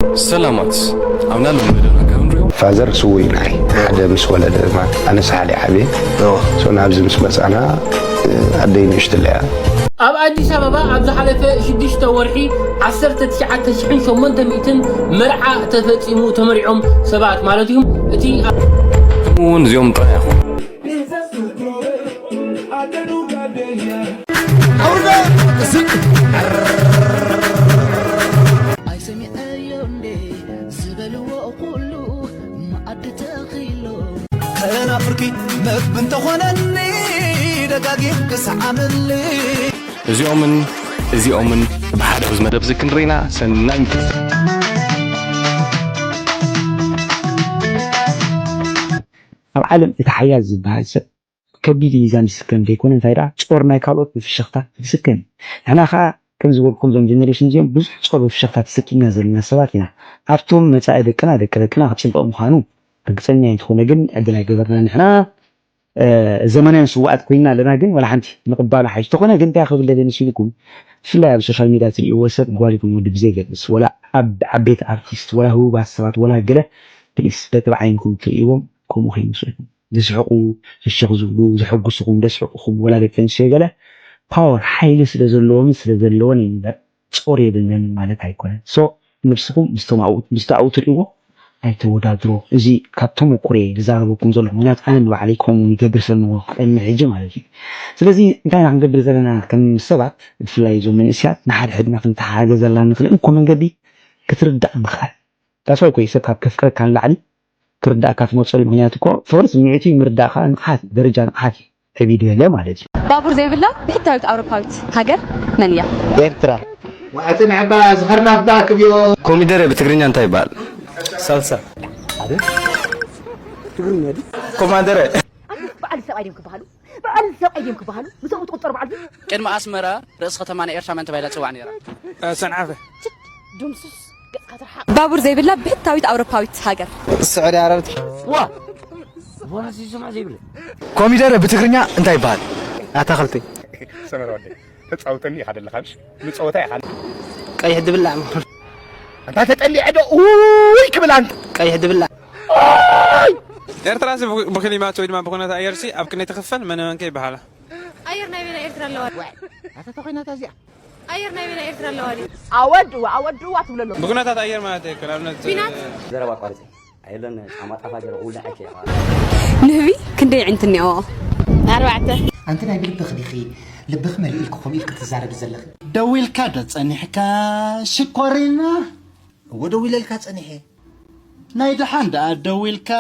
ሰላማት ኣብና ልመደና ካብ ንሪኦ። ፋዘር ስውይ ንዓይ ሓደ ምስ ወለደ ማለት ኣነ ሳሕል ዓብየ ናብዚ ምስ መፃና ኣደይ ንእሽትለያ። ኣብ ኣዲስ ኣበባ ኣብ ዝሓለፈ ሽዱሽተ ወርሒ ዓሰርተ ትሽዓተ ሽሕን ሸሞንተ ሚእትን መርዓ ተፈጺሙ ተመሪዖም ሰባት ማለት እዩ። እቲ እውን እዚኦም ጥራይ ኢኹም። ኣይሰሚዐዮ እንዴ ዝበልዎ ኩሉ መኣዲ ተኺሎ ተናፍርኪ መግቢ እንተኾነኒ ደጋጊም ክሰዓመልይ እዚኦምን እዚኦምን ብሓደ ኣብዚ መደብ እዚ ክንርኢና ሰናይ ምክት ኣብ ዓለም እቲ ሓያል ዝበሃል ሰብ ከቢድ ሚዛን ይስከም ዘይኮነ እንታይ ደኣ ጾር ናይ ካልኦት ብፍሽኽታ ይስከም እዩ። ንሕና ከኣ ከም ዝበልኩም እዞም ጀነሬሽን እዚኦም ብዙሕ ጾር ብፍሽኽታ ተሰኪምና ዘለና ሰባት ኢና። ኣብቶም መጻኢ ደቅና ደቂ ደቅና ክጽብቕ ምዃኑ ርግጸኛ ኣይንትኾነ ግን ዕድል ኣይገበርና ንሕና ዘመናውያን ስውኣት ኮይና ኣለና ግን ዋላ ሓንቲ ምቕባሉ ሓይሽ ተኾነ ግን እንታይ ክብል ደለ ንሲልኩም ብፍላይ ኣብ ሶሻል ሚድያ ትርእይዎ ሰብ ጓል ይኹን ወዲ ብዘይገድስ ወላ ኣብ ዓበይቲ ኣርቲስት ወላ ህቡባት ሰባት ወላ ገለ ፕሊስ በቲ ብዓይንኩም ትርእይዎም ከምኡ ከይመስለኩም ዝስሕቁ ፍሽኽ ዝብሉ ዘሐጉስኹም ዘስሕቁኹም ወላ ደቂ ኣንስትዮ ገለ ፓወር ሓይሊ ስለ ዘለዎምን ስለ ዘለወን እዩ እምበር ጾር የብለንን ማለት ኣይኮነን so ነብስኹም ምስቶም ኣብኡ ትርእይዎ ኣይተወዳድሮ እዚ ካብ ተመኩሮየ ዝዛረበኩም ዘለኹ ምክንያቱ ኣነ ንባዕለይ ከምኡ ይገብር ስለ ነበርኩ ቅድሚ ሕጂ ማለት እዩ ስለዚ እንታይ ኢና ክንገብር ዘለና ከም ሰባት ብፍላይ እዞም መንእስያት ንሓድሕድና ክንተሓጋገዘላ ንኽእል እንኮ መንገዲ ክትርዳእ ምኽኣል that's why እኮ እዩ ሰብ ካብ ከፍቅረካ ንላዕሊ ክርዳእካ ትመርጸሉ ምኽንያት እኮ ፍቕሪ ስምዒት እዩ ምርዳእ ከዓ ንቕሓት እዩ ደረጃ ንቕሓት እዩ ዕብይ ዝበለ ማለት እዩ። ባቡር ዘይብላ ብሕታዊት ኣውሮፓዊት ሃገር መን እያ? ኤርትራ። ዋዕጽንዕባ ዝኸርናፍዳ ክብዮ። ኮሚደረ ብትግርኛ እንታይ ይበሃል? ሳልሳ። ኮማደረ። በዓል ሰብኣይ ድዮም ክበሃሉ በዓል ሰብኣይ ድዮም ክበሃሉ ምስኦም ትቁጠሩ በዓል ቅድሚ ኣስመራ ርእሲ ከተማ ናይ ኤርትራ መን ተባሂላ ትጽዋዕ ነይራ? ሰንዓፈ። ድምሱስ ገጽካ ትርሓቕ ባቡር ዘይብላ ብሕታዊት ኣውሮፓዊት ሃገር ስዑዲ ዓረብ። ዋ ዋላ ዝሰማዕ ዘይብለ። ኮሚደረ ብትግርኛ እንታይ ይበሃል? ኣታኽልቲ። ሰመረ ወደይ ተጻውተኒ ኢኻ ደለኻ ምሽ ንጸወታ ኢኻ ቀይሕ ድብላዕ። ኣንታ ተጠሊዐ ዶ ኡይ ክብል ኣንታ ቀይሕ ድብላዕ። ኤርትራ ሲ ብክሊማት ወይ ድማ ብኩነት ኣየር ሲ ኣብ ክንደይ ትኽፈል መነ መን ከ ይበሃላ? ኣየር ናይ ቤና ኤርትራ ኣለዋ። ኣታ ተኾይናታ እዚኣ ኣየር ናይ ቤና ኤርትራ ኣለዋ ድዩ? ኣወድዋ ኣወድዋ ትብለሎ ብኩነታት ኣየር ማለት እዩ ንኣብነት ቢናት ዘረባ ኣቋርጺ ኣይለን ጫማ ጣፋ ገይረ ክውልዐኪ ኢኻ። ንህቢ ክንደይ ዕንት እኒኦ? ኣርባዕተ ኣንቲ ናይ ብልብኺ ዲኺ ልብኺ መሊኡ ኢልኪ ከምኡ ኢልኪ ትዛረቢ ዘለኺ? ደዊልካ ዶ ጸኒሕካ ሽኮሪና? እወ ደዊለልካ ጸኒሐ። ናይ ደሓን ደኣ ደዊልካ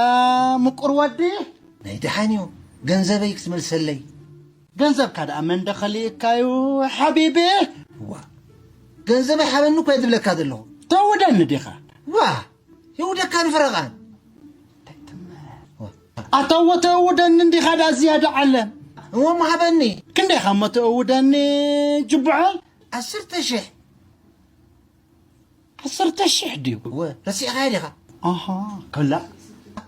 ምቁር ወዲ? ናይ ደሓን እዩ ገንዘበይ ክትመልሰለይ። ገንዘብካ ደኣ መን ዶ ከሊእካዩ ሓቢቢ? እዋ ገንዘበይ ሓበኒ እኮ እየ ዝብለካ ዘለኹ። ተውደኒ ዲኻ? ዋ ይውደካ ንፍረቓን። ኣታ እወ ተእውደኒ እንዲኻ ደኣ ዝያዳ ዓለም። እሞ እሞ ሃበኒ። ክንደይ ኻሞ ተእውደኒ ጅቡዐ? ዓሰርተ ሽሕ። ዓሰርተ ሽሕ ድዩ? እወ ረሲዕኻዮ ዲኻ? ኣሃ ከላ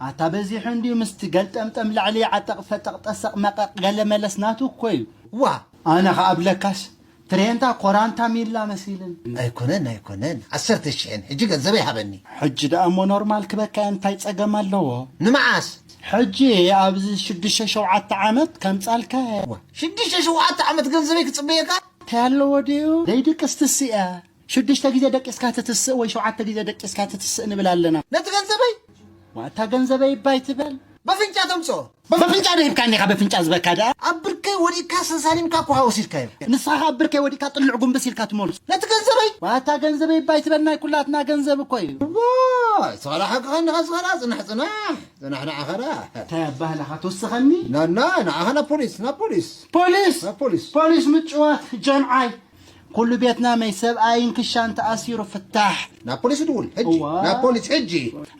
ኣታ በዚሑ እንድዩ ምስቲ ገልጠምጠም ላዕሊ ዓጠቕ ፈጠቕ ጠሰቕ መቐቕ ገለ መለስ ናቱ እኮ እዩ። ዋ ኣነ ኸኣ ብለካስ ትሬንታ ኮራንታ ሚላ መሲልን። ኣይኮነን ኣይኮነን ዓሰርተ ሽሕን ሕጂ ገንዘበይ ሃበኒ። ሕጂ ደኣ እሞ ኖርማል ክበካ እንታይ ጸገም ኣለዎ? ንመዓስ? ሕጂ ኣብዚ ሽዱሽተ ሸውዓተ ዓመት ከምጻልካ። ሽዱሽተ ሸውዓተ ዓመት ገንዘበይ ክጽበየካ? እንታይ ኣለዎ ድዩ? ደይድቅስ ትስእ እያ። ሽዱሽተ ግዜ ደቂስካ ትትስእ ወይ ሸውዓተ ግዜ ደቂስካ ትትስእ ንብል ኣለና። ነቲ ገንዘበይ? ዋታ ገንዘበይ እባ ኣይትበል። በፍንጫ ተምጽኦ። በፍንጫ ዶ ሂብካኒ ኢኻ በፍንጫ ዝበልካ ደኣ? ኣብ ብርከይ ወዲቅካ ሰሳሊምካ እኮ ኢኻ ወሲድካዮ። ንስኻ ከኣ ኣብ ብርከይ ወዲቅካ ጥልዕ ጉንብስ ኢልካ ትመልሶ። ነቲ ገንዘበይ? ዋታ ገንዘበይ እባ ኣይትበል ናይ ኩላትና ገንዘብ እኮ እዩ። ዋይ፣ ስኻ ደኣ ሓቅኻ እንዲኻ ስኻ ደኣ ጽናሕ ጽናሕ። ጽናሕ ንዓኻ ደኣ። እንታይ ኣባህላኻ ትውስኸኒ? ናና ንዓኻ ናብ ፖሊስ ናብ ፖሊስ። ፖሊስ? ናብ ፖሊስ። ፖሊስ ምጭዋት ጀምዓይ። ኩሉ ቤትና መይ ሰብኣይን ክሻን ተኣሲሩ ፍታሕ። ናብ ፖሊስ ድውል ሕጂ እዋ። ናብ ፖሊስ ሕጂ።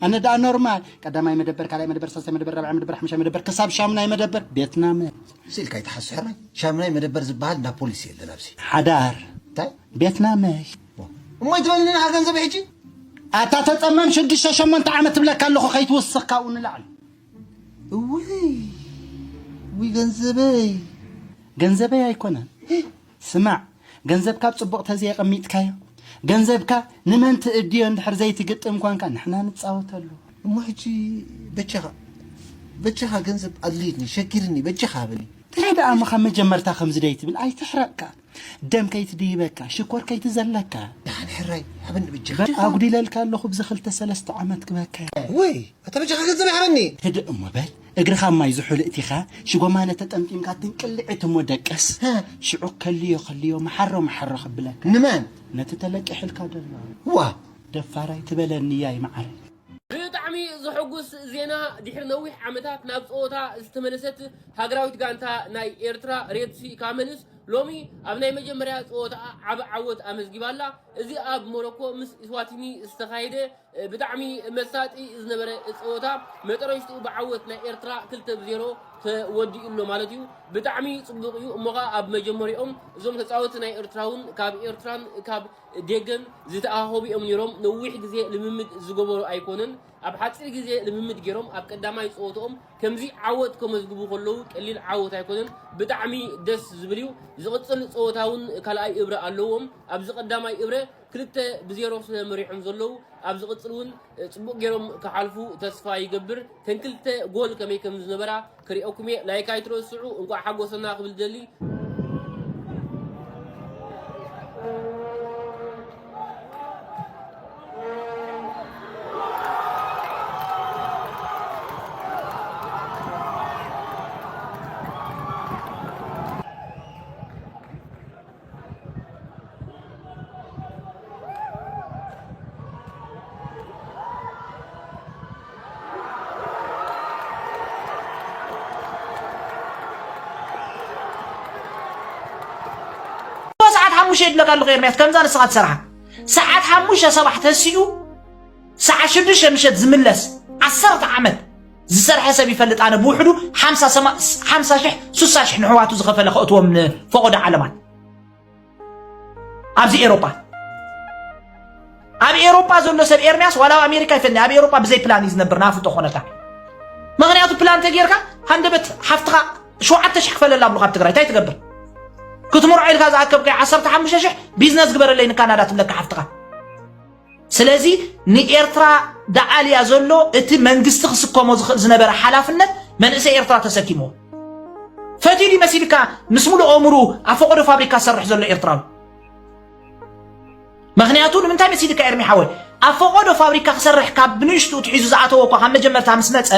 ኣነ ደኣ ኖርማል ቀዳማይ መደበር ካልኣይ መደበር ሳልሳይ መደበር ራብዓይ መደበር ሓሙሻይ መደበር ክሳብ ሻሙናይ መደበር ቤትና መ። ስኢልካ ይትሓስሕራይ ሻሙናይ መደበር ዝበሃል እንዳ ፖሊስ የለን ኣብዚ። ሓዳር እንታይ? ቤትና መ። እሞ ይትበልኒ ኢኻ ገንዘብ ሕጂ? ኣታ ተጸመም ሽዱሽተ ሸሞንተ ዓመት እብለካ ኣለኹ ከይትውስኽ ካብኡ ንላዕሊ። እውይ ውይ ገንዘበይ። ገንዘበይ ኣይኮነን። ስማዕ ገንዘብካ ኣብ ጽቡቕ ተዘየቐሚጥካዮ ገንዘብካ ንመን ትእድዮ እንድሕር ዘይትግጥም ኳንካ ንሕና ንጻወተሉ። እሞ ሕጂ በጃኻ፣ በጃኻ ገንዘብ ኣድልይኒ፣ ሸጊርኒ፣ በጃኻ ሃበኒ። እንታይ ደኣ እሞ ካብ መጀመርታ ከምዚ ደይ ትብል? ኣይትሕረቕካ። ደም ከይትድይበካ፣ ሽኮር ከይትዘለካ። ደሓን ሕራይ፣ ሃበኒ በጃኻ። በቃ ኣጉዲለልካ ኣለኹ ብዚ ክልተ ሰለስተ ዓመት ክበካ። ወይ፣ ኣታ በጃኻ ገንዘብ ሃበኒ። ህድእ እሞ በል። እግርኻ ማይ ዝሑል እቲኻ፣ ሽጎማነ ተጠምጢምካ ትንቅልዒት እሞ ደቀስ። ሀ። ሽዑ ከልዮ ከልዮ መሓሮ መሓሮ ክብለካ። ንመን? ነቲ ተለቂሕልካ ዘሎ። ዋ። ደፋራይ ትበለኒ ያይ መዓረይ። ብጣዕሚ ዘሐጉስ ዜና፣ ድሕሪ ነዊሕ ዓመታት ናብ ጸወታ ዝተመለሰት ሃገራዊት ጋንታ ናይ ኤርትራ ሬድሲ ካመልስ ሎሚ ኣብ ናይ መጀመርያ ጸወታኣ ዓቢ ዓወት ኣመዝጊባ ኣላ። እዚ ኣብ ሞሮኮ ምስ ኢስዋቲኒ ዝተኻየደ ብጣዕሚ መሳጢ ዝነበረ ጸወታ መጠረሽትኡ ብዓወት ናይ ኤርትራ ክልተ ብ ዜሮ ተወዲኡ ኣሎ ማለት እዩ። ብጣዕሚ ጽቡቕ እዩ። እሞ ኸኣ ኣብ መጀመሪኦም እዞም ተጻወትቲ ናይ ኤርትራ እውን ካብ ኤርትራን ካብ ደገን ዝተኣኻኸቡ እዮም ነይሮም። ነዊሕ ግዜ ልምምድ ዝገበሩ ኣይኮነን። ኣብ ሓጺር ግዜ ልምምድ ገይሮም ኣብ ቀዳማይ ጸወትኦም ከምዚ ዓወት ከመዝግቡ ከለዉ ቀሊል ዓወት ኣይኮነን። ብጣዕሚ ደስ ዝብል እዩ። ዝቕጽል ጸወታ እውን ካልኣይ እብረ ኣለዎም። ኣብዚ ቀዳማይ እብረ ክልተ ብ ዜሮ ስለ መሪሖም ዘለዉ፣ ኣብ ዝቕጽል እውን፣ እ፣ ጽቡቕ ገይሮም ክሓልፉ ተስፋ ይገብር። ተን ክልተ ጎል ከመይ ከም ዝነበራ ክሪኦኩም እየ። ላይክ ኣይትረስዑ። እንቋዕ ሓጎሰና ክብል ደሊ። ሰዓት ሓሙሽተ ይድለካ ኣለኹ ኤርምያስ፣ ከምዛ ንስኻ ትሰርሓ። ሰዓት ሓሙሽተ ሰባሕ ተሲኡ ሰዓት ሽዱሽተ ምሸት ዝምለስ፣ ዓሰርተ ዓመት ዝሰርሐ ሰብ ይፈልጥ። ኣነ ብውሕዱ ሓምሳ ሰማ-፣ ሓምሳ ሽሕ፣ ሱሳ ሽሕ ንሕዋቱ ዝኸፈለ ከእትዎም ንፈቐዶ ዓለማት። ኣብዚ ኤሮጳ፣ ኣብ ኤሮጳ ዘሎ ሰብ ኤርምያስ ዋላ ኣብ ኣሜሪካ ይፈኒ፣ ኣብ ኤሮጳ ብዘይ ፕላን እዩ ዝነብር፣ ናፍጦ ኮነካ። ምኽንያቱ ፕላን ተጌርካ ሃንደበት ሓፍትኻ ሸውዓተ ሽሕ ክፈለላ ኣብሉኻ ኣብ ትግራይ፣ እንታይ ትገብር? ክትምርዖ ኢልካ ዝኣከብካዮ ዓሰርተ ሓሙሽተ ሽሕ ቢዝነስ ግበረለይ ንካናዳ ትብለካ ሓፍትኻ። ስለዚ ንኤርትራ ደኣልያ ዘሎ እቲ መንግስቲ ክስከሞ ዝኽእል ዝነበረ ሓላፍነት መንእሰይ ኤርትራ ተሰኪምዎ። ፈትዩ ድዩ መሲልካ ምስ ሙሉእ ኣእምሩ ኣብ ፈቐዶ ፋብሪካ ዝሰርሕ ዘሎ ኤርትራዊ? ምኽንያቱ ንምንታይ መሲልካ ኤርሚ ሓወይ? ኣብ ፈቐዶ ፋብሪካ ክሰርሕ ካብ ብንእሽትኡ ትሒዙ ዝኣተወ እኳ ካብ መጀመርታ ምስ መጸ፣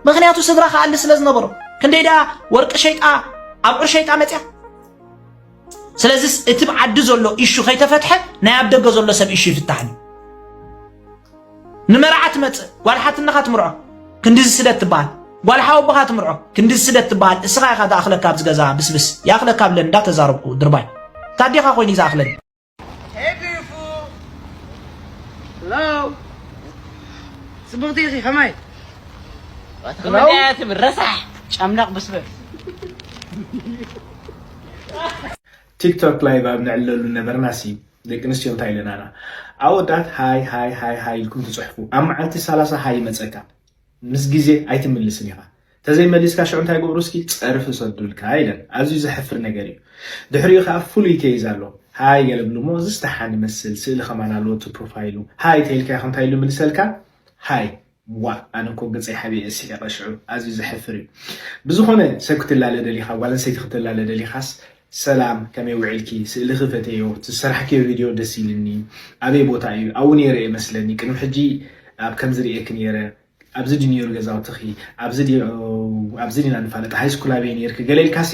ምኽንያቱ ስድራ ክኣሊ ስለ ዝነበሮ። ክንደይ ደኣ ወርቂ ሸይጣ ኣብዑር ሸይጣ መጽያ? ስለዚስ እቲ ኣብ ዓዲ ዘሎ ኢሹ ከይተፈትሐ ናይ ኣብ ደገ ዘሎ ሰብ ኢሹ ይፍታሕን እዩ። ንመርዓ ትመጽእ ጓል ሓትነኻ ትምርዖ ክንድዚ ስደት ትበሃል። ጓል ሓወቦኻ ትምርዖ ክንድዚ ስደት ትበሃል። እስኻ ኢኻ ዝኣኽለካ ኣብዚ ገዛ ብስብስ። ይኣኽለካ ብለኒ እንዳተዛረብኩ ድርባይ። ታዴኻ ኮይኑ እዩ ዝኣኽለኒ። Hey, beautiful. Hello. ጽብቕቲ ኢኺ፣ ከማይ? ኣቲ ከመይ ደኣ ትብል ረሳሕ ጨምላቕ ብስበ። ቲክቶክ ላይቭ ኣብ ንዕለሉ ነበርናሲ፣ ደቂ ኣንስትዮ እንታይ ኢለናና? ኣወዳት ሃይ፣ ሃይ፣ ሃይ፣ ሃይ ኢልኩም ትጽሕፉ። ኣብ መዓልቲ ሰላሳ ሃይ ይመጸካ። ምስ ግዜ ኣይትምልስን ኢኻ። ተዘይመሊስካ ሽዑ እንታይ ይገብሩ እስኪ? ጸርፊ ይሰዱልካ ኢለን። ኣዝዩ ዘሕፍር ነገር እዩ። ድሕሪኡ ከኣ ፍሉይ ኬዝ ኣሎ። ሃይ ገለ ብሉ እሞ፣ እዚ ደሓን ይመስል፣ ስእሊ ከማን ኣለዎ እቲ ፕሮፋይሉ። ሃይ ተይልካ ኢኻ እንታይ ኢሉ ይምልሰልካ? ሃይ። ዋእ፣ ኣነ እኮ ገጸይ ሓቢኤ ስሒቐ ሽዑ። ኣዝዩ ዘሕፍር እዩ። ብዝኾነ ሰብ ክትላለ ደሊኻ፣ ጓል ኣንስተይቲ ክትላለ ደሊኻስ፣ ሰላም፣ ከመይ ውዒልኪ? ስእልኺ ፈተዮ፣ እቲ ዝሰራሕክዮ ቪድዮ ደስ ኢልኒ። ኣበይ ቦታ እዩ? ኣብኡ ነይረ እየ መስለኒ። ቅድሚ ሕጂ ኣብ ከምዚ ርእየኪ ነይረ። ኣብዚ ድዩ ነይሩ ገዛውትኺ? ኣብዚ ድዩ፣ ኣብዚ ዲና ንፋለጥ? ሃይ ስኩል ኣበይ ነይርኪ? ገለ ኢልካሲ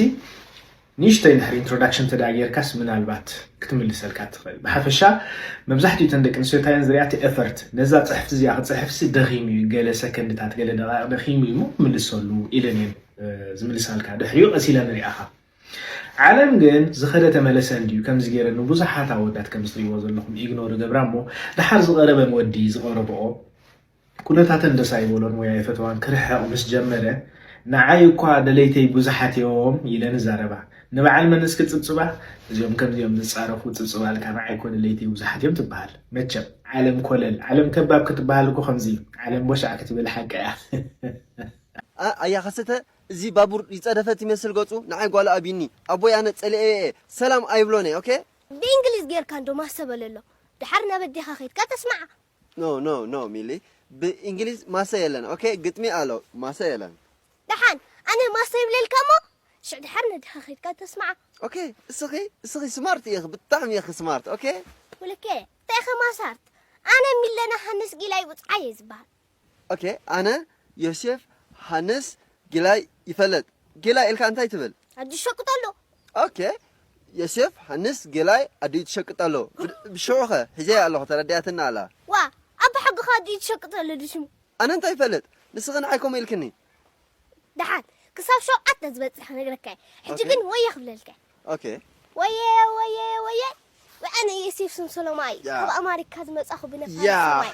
ንእሽተይ እንድሕር ኢንትሮዳክሽን ተዳ ጌርካስ ምናልባት ክትምልሰልካ ትኽእል። ብሓፈሻ መብዛሕትኡ እተን ደቂ ኣንስትዮ እንታይ እየን ዝርእያ? እቲ ኤፈርት፣ ነዛ ጽሕፍቲ እዚኣ ክጽሕፍሲ ደኺሙ እዩ፣ ገለ ሰከንድታት፣ ገለ ደቓይቕ ደኺሙ እዩ እሞ ምልሰሉ ኢለን እየን፣ እ፣ ዝምልሳልካ። ድሕሪኡ ቀስ ኢለን ይሪኣኻ። ዓለም ግን ዝኸደ ተመለሰ እንድዩ ከምዚ ገይረ ንብዙሓት ኣወዳት ከም ዝትሪእዎ ዘለኹም ኢግኖር ገብራ እሞ፣ ደሓር ዝቐረበን ወዲ ዝቐረብኦ ኩነታተን ደስ ኣይበሎን ወይ ኣይፈተዋን፣ ክርሕቕ ምስ ጀመረ፣ ንዓይ እኳ ደለይተይ ብዙሓት እዮም ኢለን ይዛረባ። ንበዓል መን እስኪ ጽብጽባ? እዚኦም ከምዚኦም ዝጻረፉ ጽብጽባልካ፣ ንዓይ እኮ ደለይተይ ብዙሓት እዮም ትበሃል። መቸም ዓለም ኮለል፣ ዓለም ከባብ ክትበሃል እኮ ከምዚ እዩ። ዓለም ቦሻዕ ክትብል ሓቂ እያ። ኣ-፣ ኣያ ከሰተ፣ እዚ ባቡር ይጸደፈት ይመስል ገጹ፣ ንዓይ ጓል ኣቢኒ። ኣቦይ ኣነ ጸሊኤ እየ፣ ሰላም ኣይብሎን እየ፣ ኦኬ? ብእንግሊዝ ጌርካ እንዶ ማሰ በለሎ። ድሓር ናብ ኣዴኻ ከይድካ ተስማዓ። No, no, no, ሚሊ። ብእንግሊዝ ማሰ የለን። ኦኬ፣ ግጥሚ ኣሎ፣ ማሰ የለን። ደሓን፣ ኣነ ማሰ ይብለልካ እሞ፣ ሽዕ ድሓር ነዴኻ ከይድካ ተስማዓ። ኦኬ፣ እስኺ እስኺ ስማርት ኢኺ፣ ብጣዕሚ ኢኺ ስማርት። ኦኬ። ወለከ፣ እንታይ ኢኺ ማሳርት? ኣነ ሚለና ሃንስ ጊላይ ውፅዓይ እየ ዝበሃል። ኦኬ፣ ኣነ ዮሴፍ ሃንስ ጊላይ ይፈለጥ። ጊላይ ኢልካ እንታይ ትብል? ኣዲ ትሸቅጥ ኣሎ። ኦኬ፣ ዮሴፍ ሃንስ ጊላይ ኣዲ ትሸቅጥ ኣሎ። ብሽዑኸ ሒዘያ ኣለኹ፣ ተረዲኣትና ኣላ። ዋ፣ ኣባ ሕግኻ ኣዲ ትሸቅጥ ኣሎ ድሽሙ። ኣነ እንታይ ይፈልጥ? ንስኺ ንዓይ ከምኡ ኢልክኒ። ደሓን ክሳብ ሸውዓተ ዝበፅሕ ክነግረካ እየ። ሕጂ ግን ወየ ክብለልካ እየ። ኦኬ። ወየ ወየ ወየ። ብኣነ ዮሴፍ ሰምሰሎማይ ያ። ካብ ኣማሪካ ዝመጻኹ ብነፋሪት ያ። ሰማይ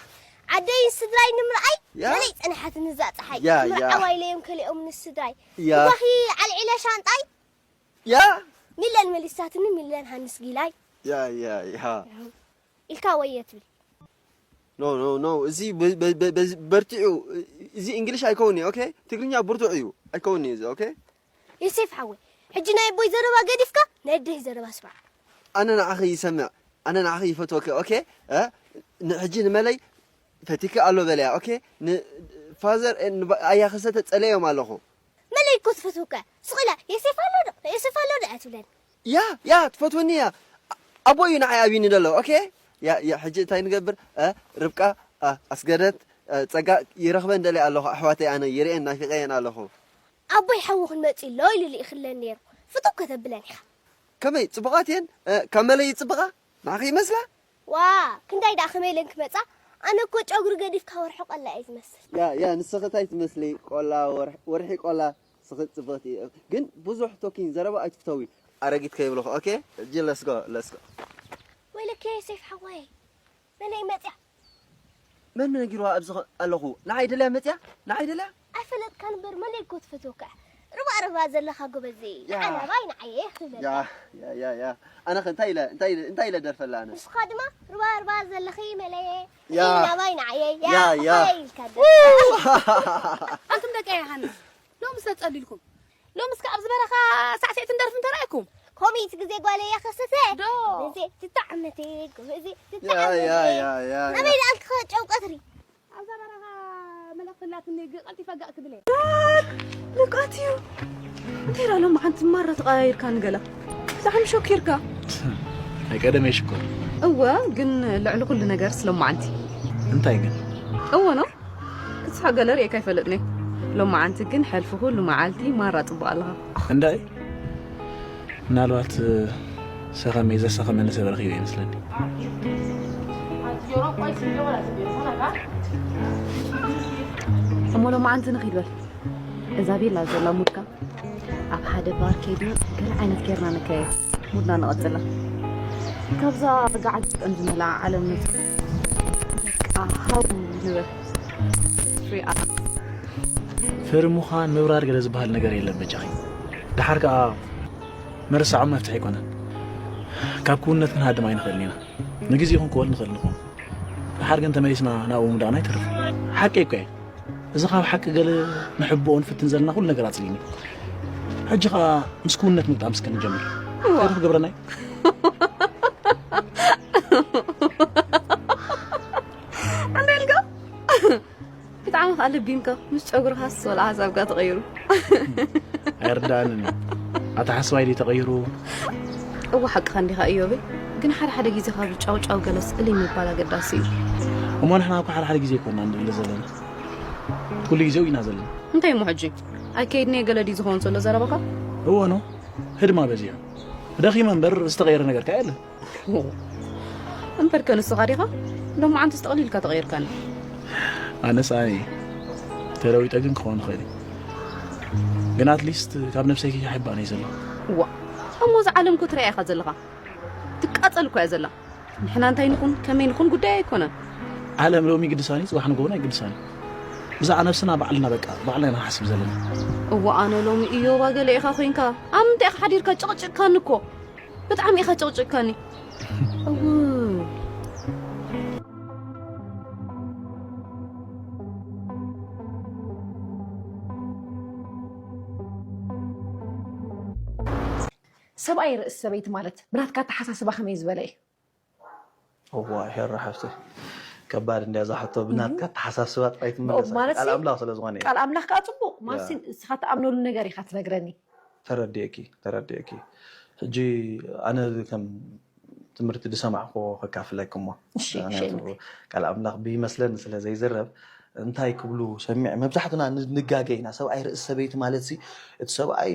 ዓደይን ስድራይ ንምርኣይ ያ። መለይ ጸኒሓትኒ እዛ ጸሓይ ያ፣ ያ። ምርዓዋይ ለዮም ከሊኦም ንስድራይ ያ። እባኺ ኣልዒለ ሻንጣይ ያ። ሚለን መሊሳትኒ ሚለን ሃንስ ጊላይ ያ፣ ያ፣ ያ። ኢልካ ወየ ትብል። No, no, no. እዚ በ- በ- በ- በዚ በርቲዑ። እዚ እንግሊሽ ኣይከውን እዩ። ኦኬ፣ ትግርኛ ብርቱዕ እዩ። ኣይከውን እዩ እዚ። ኦኬ። ዮሴፍ ሓወይ፣ ሕጂ ናይ ኣቦይ ዘረባ ገዲፍካ ናይ ኣደይ ዘረባ ስማዕ። ኣነ ንዓኺ ይሰምዕ፣ ኣነ ንዓኺ ይፈትወኪ። ኦኬ። እ፣ ን- ሕጂ ንመለይ ፈቲኪ ኣሎ በለያ። ኦኬ። ንፋዘር ኣያ ክሰተ ጸለዮም ኣለኹ። መለይ እኮ ትፈትወካ ስቕ ኢላ የሴፍ ኣሎ ዶ የሴፍ ኣሎ ዶ እያ ትብለኒ። ያ ያ ትፈትወኒ እያ። ኣቦይ እዩ ንዓይ ኣብዩኒ ዘሎ። ኦኬ። ያ ያ ሕጂ እንታይ ንገብር? እ፣ ርብቃ፣ እ፣ ኣስገደት፣ እ፣ ጸጋ ይረኽበን ደልየ ኣለኹ። ኣሕዋተይ ኣነ ይርእየን ናፊቐየን ኣለኹ። ኣቦይ ሓዊ ክንመጽእ ኢሎ ኢሉ ልኢኽለን ነይሩ። ፍትው ከተብለን ኢኻ። ከመይ ጽቡቓት እየን? እ፣ ካብ መለይ ይጽብቓ? ንዓኺ ይመስላ? ዋእ ክንዳይ ደኣ ከመይ ኢለን ክመጻ ኣነ እኮ ጨጉሪ ገዲፍካ ወርሒ ቆላ እየ ዝመስል። ያ ያ ንስኺ እንታይ ትመስሊ ቆላ ወርሒ ቆላ ንስኺ ጽብቕቲ ግን ብዙሕ ቶኪን ዘረባ ኣይትፍተዊ ኣረጊት ከይብልኺ ኦኬ ሕጂ let's go let's go። ወይለከ ሴፍ ሓወይ መለይ መጽያ። መን ነጊርዋ ኣብዚ ኣለኹ ንዓይ ደልያ መጽያ ንዓይ ደልያ። ኣይፈለጥካን እምበር መለይ እኮ ትፈትወካ እያ። ርባእ ርባ ዘለኻ ጎበዘይ ንዓ ናባይ ንዓየ ክብለካ። ያ ያ ያ ኣነ ኸ እንታይ ኢለ እንታይ ኢለ እንታይ ኢለ ደርፈላ ኣነ። ንስኻ ድማ ርባእ ርባ ዘለኺ መለየ ያ ናባይ ንዓየ ያ ያ ኢልካ ደርፈላ። ኣንቱም ደቂ ዮሃንስ ሎምስ ተጸሊልኩም ሎምስ ከ ኣብዚ በረኻ ሳዕስዒትን ደርፍን ተራእኩም። ኮሚት ግዜ ጓለይ ያኸሰተ ዶ ግዜ ትጣዕመቲ ግዜ ትጣዕመቲ ናበይ ደኣልክ ጨው ቀትሪ ኣብዛ በረኻ መልእኽቲ ኣላትኒ ግን ቀልጢፈ ጋእ ክብል እየ። ልቃት እዩ እንታይ ዳ ሎም ሓንቲ ማራ ተቐያይርካ ንገላ ብጣዕሚ ሸኪርካ ናይ ቀደም እየ ሽኮር እወ ግን ልዕሊ ኩሉ ነገር ስለማዓንቲ እንታይ ግን እወ ነው ክትስሓ ገለ ርእየካ ኣይፈልጥን እየ ሎማዓንቲ ግን ሕልፊ ኩሉ መዓልቲ ማራ ጽቡቕ ኣለኻ እንዳይ ምናልባት ሰኸመይ ዘሰኸመኒ ሰብ ረኺበ ይመስለኒ እሞ ሎማዓንቲ ንኺድ በል እዛ ቤላ ዘላ ሙድካ ኣብ ሓደ ባር ከይድና ገለ ዓይነት ጌርና ንከየ ሙድና ንቐጽላ ካብዛ ርጋዓት ዝጠም ዝመልኣ ዓለም ንውፅ በቃ ሃው ንበል free up ፍሪ ምዃን ምብራር ገለ ዝበሃል ነገር የለን በጃኺ ደሓር ከኣ ምርሳዖም መፍትሒ ኣይኮነን ካብ ክውንነት ክንሃድም ኣይንኽእልን ኢና ንግዜ ይኹን ክወል ንኽእል ንኾን ደሓር ግን ተመሊስና ናብኡ ምውዳቕና ኣይተርፍን ሓቀይ እኮ እየ እዚ ካብ ሓቂ ገለ ንሕብኦ ንፍትን ዘለና ኩሉ ነገር ኣጽሊኒ ሕጂ ኸኣ ምስ ክውንነት ምግጣም እስከ ንጀምር እንታይ ክገብረና እዩ እንታይ ኢልካ ብጣዕሚ ከዓ ለቢምካ ምስ ጨጉርኻስ ወላ ሓሳብካ ተቐይሩ ኣይርዳእንን እዩ ኣተሓስባይ ድዩ ተቐይሩ እዋ ሓቅኻ እንዲኻ እዮበይ ግን ሓደ ሓደ ግዜ ካብ ጫው ጫው ገለ ስእሊ ምባል ኣገዳሲ እዩ እሞ ንሕና እኮ ሓደ ሓደ ግዜ ይኮና ንድለ ዘለና ኩሉ ግዜ ኢና ዘለና እንታይ እሞ ሕጂ ኣይከይድን እየ ገለ ድዩ ዝኸውን ዘሎ ዘረባኻ እዎ ነው ህድማ በዚሑ ደኺመ እምበር ዝተቐየረ ነገር ከ የለን እምበርከ ንስኻ ዲኻ ሎማዓንትስ ጠቕሊልካ ተቐይርካኒ ኣነስ ኣይ ተለዊጠ ግን ክኸውን ይኽእል እዩ ግን ኣትሊስት ካብ ነብሰይ ከይሓባእ ነይ ዘለኹ ዋ እሞ እዛ ዓለም እኮ ትረያ ኢኻ ዘለኻ ትቃጸል እኮ እያ ዘላ ንሕና እንታይ ንኹን ከመይ ንኹን ጉዳይ ኣይኮነን ዓለም ሎሚ ግድሳኒ ጽባሕ ንጎውን ኣይግድሳኒ ብዛዕባ ነብስና ባዕልና በቃ ባዕልና ኢና ንሓስብ ዘለና እዋ ኣነ ሎሚ እዮባ ገለ ኢኻ ኮይንካ ኣብ ምንታይ ኢኻ ሓዲርካ ጨቕጭቅካኒ እኮ ብጣዕሚ ኢኻ ጨቕጭቅካኒ እው ሰብኣይ ርእሲ ሰበይቲ ማለት ብናትካ ኣተሓሳስባ ከመይ ዝበለ እዩ እዋ፣ ሄራ ሓፍተይ፣ ከባድ እንድያ እዛ ሕቶ። ብናትካ ኣተሓሳስባ ጥራይ ትምለስ። ማለት ቃል ኣምላኽ ስለ ዝኾነ እዩ። ቃል ኣምላኽ ከዓ ፅቡቕ ማሲ፣ ንስኻ ትኣምነሉ ነገር ኢኻ ትነግረኒ። ተረዲእኪ፣ ተረዲእኪ። ሕጂ ኣነ ከም ትምህርቲ ዝሰማዕኩዎ ከካፍለኪ እሞ፣ ቃል ኣምላኽ ብይመስለኒ ስለ ዘይዝረብ፣ እንታይ ክብሉ ሰሚዐ፣ መብዛሕትና ንጋገ ኢና። ሰብኣይ ርእሲ ሰበይቲ ማለት ሲ፣ እቲ ሰብኣይ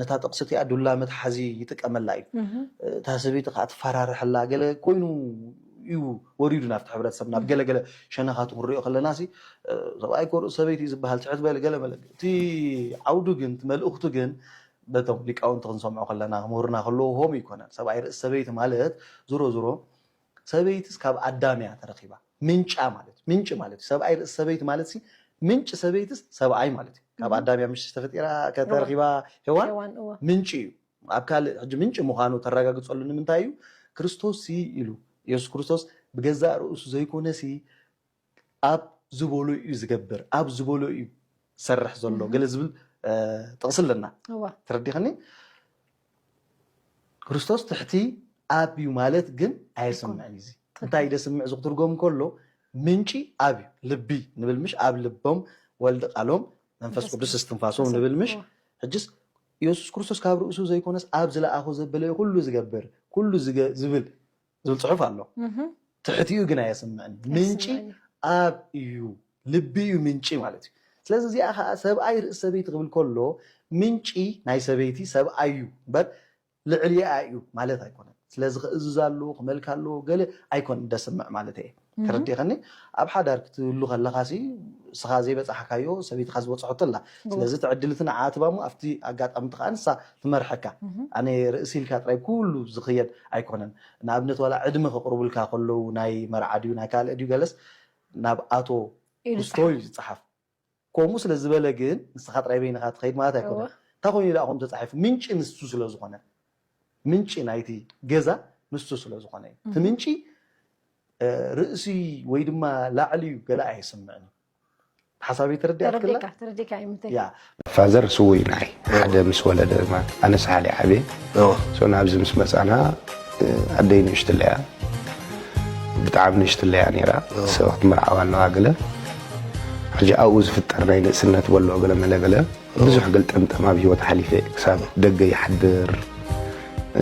ነታ ጥቕሲ እቲኣ ዱላ መትሓዚ ይጥቀመላ እዩ። እታ ሰበይቲ ከዓ ትፈራርሐላ፣ ገለ ኮይኑ እዩ ወሪዱ ናብቲ ሕብረተሰብ፣ ናብ ገለገለ ሸነኻቱ ክንሪኦ ከለና ሲ፣ ሰብኣይ ኮ ርእሲ ሰበይቲ እዩ ዝበሃል፣ ትሕት በለ ገለ መለ። እቲ ዓውዱ ግን፣ እቲ መልእኽቱ ግን በቶም ሊቃውንቲ ክንሰምዖ ከለና፣ ምሁርና ከለዎ ሆም ይኮነን። ሰብኣይ ርእሲ ሰበይቲ ማለት ዝሮ ዝሮ ሰበይትስ ካብ ኣዳም እያ ተረኺባ። ምንጫ ማለት ምንጭ ማለት እዩ። ሰብኣይ ርእሲ ሰበይቲ ማለት ሲ፣ ምንጭ ሰበይትስ ሰብኣይ ማለት እዩ። ካብ ኣዳም እያ ምሽ ተፈጢራ ከተረኺባ ሄዋን። ምንጭ እዩ። ኣብ ካልእ ሕጂ ምንጭ ምዃኑ ተረጋግጸሉ ንምንታይ እዩ? ክርስቶስ ሲ ኢሉ፣ ኢየሱስ ክርስቶስ ብገዛእ ርእሱ ዘይኮነ ሲ፣ ኣብ ዝበሎ እዩ ዝገብር፣ ኣብ ዝበሎ እዩ ዝሰርሕ ዘሎ፣ ገለ ዝብል ጥቕሲ ኣለና። ተረዲኸኒ? ክርስቶስ ትሕቲ ኣብ እዩ ማለት ግን ኣየስምዕን እዩ። እዚ እንታይ ደስምዕ እዚ ክትርጎም ከሎ፣ ምንጪ ኣብ እዩ። ልቢ ንብል ምሽ፣ ኣብ ልቦም ወልድ ቃሎም መንፈስ ቅዱስ እስትንፋሶም ንብል ምሽ። ሕጅስ ኢየሱስ ክርስቶስ ካብ ርእሱ ዘይኮነስ ኣብ ዝለኣኾ ዘበለዮ ኩሉ ዝገብር፣ ኩሉ ዝብል ዝብል ፅሑፍ ኣሎ። ትሕቲኡ ግን ኣየስምዕን። ምንጪ ኣብ እዩ፣ ልቢ እዩ ምንጪ ማለት እዩ። ስለዚ እዚኣ ከዓ ሰብኣይ ርእሲ ሰበይቲ ክብል ከሎ፣ ምንጪ ናይ ሰበይቲ ሰብኣይ እዩ እምበር ልዕሊኣ እዩ ማለት ኣይኮነን። ስለዚ ክእዝዝ ኣለዎ፣ ክመልክ ኣለዎ ገለ ኣይኮነን ደስምዕ ማለት እየ። ተረዲእኸኒ? ኣብ ሓዳር ክትህሉ ከለኻ ሲ፣ ንስኻ ዘይበፃሕካዮ ሰበይትኻ ዝበፅሐቶ ኣላ። ስለዚ እቲ ዕድል እቲ ንዓኣ ትባሞ ኣብቲ ኣጋጣሚ እቲ ከዓ ንሳ ትመርሐካ። ኣነ ርእሲ ኢልካ ጥራይ ኩሉ ዝኽየድ ኣይኮነን። ንኣብነት ዋላ ዕድመ ከቕርቡልካ ከለዉ ናይ መርዓ ድዩ ናይ ካልእ ድዩ ገለስ ናብ ኣቶ ኢሉ ጉስቶ እዩ ዝፀሓፍ። ከምኡ ስለ ዝበለ ግን ንስኻ ጥራይ በይንኻ ትኸይድ ማለት ኣይኮነን። እንታይ ኮይኑ ደኣ ከምኡ ተፃሒፉ? ምንጪ ንሱ ስለ ዝኾነ፣ ምንጪ ናይቲ ገዛ ንሱ ስለ ዝኾነ እዩ። እቲ ምንጪ ርእሲ ወይ ድማ ላዕሊ እዩ ገለ ኣየስምዕን እዩ። ሓሳበይ ተረዲኣትክላ? ተረዲካ እዩ ምንታይ ያ ፋዘር ስውእ እዩ ንዓይ ሓደ ምስ ወለደ ድማ ኣነ ሳሓል እየ ዓብየ እዎ ሶ ናብዚ ምስ መፃና ኣደይ ንእሽትለያ ብጣዕሚ ንእሽትለያ ነይራ ሰብ ክትምርዓዋ ኣለዋ ገለ ሕጂ ኣብኡ ዝፍጠር ናይ ንእስነት በሎ ገለ መለ ገለ ብዙሕ ገልጠምጠም ኣብ ሂወት ሓሊፈ ክሳብ ደገ ይሓድር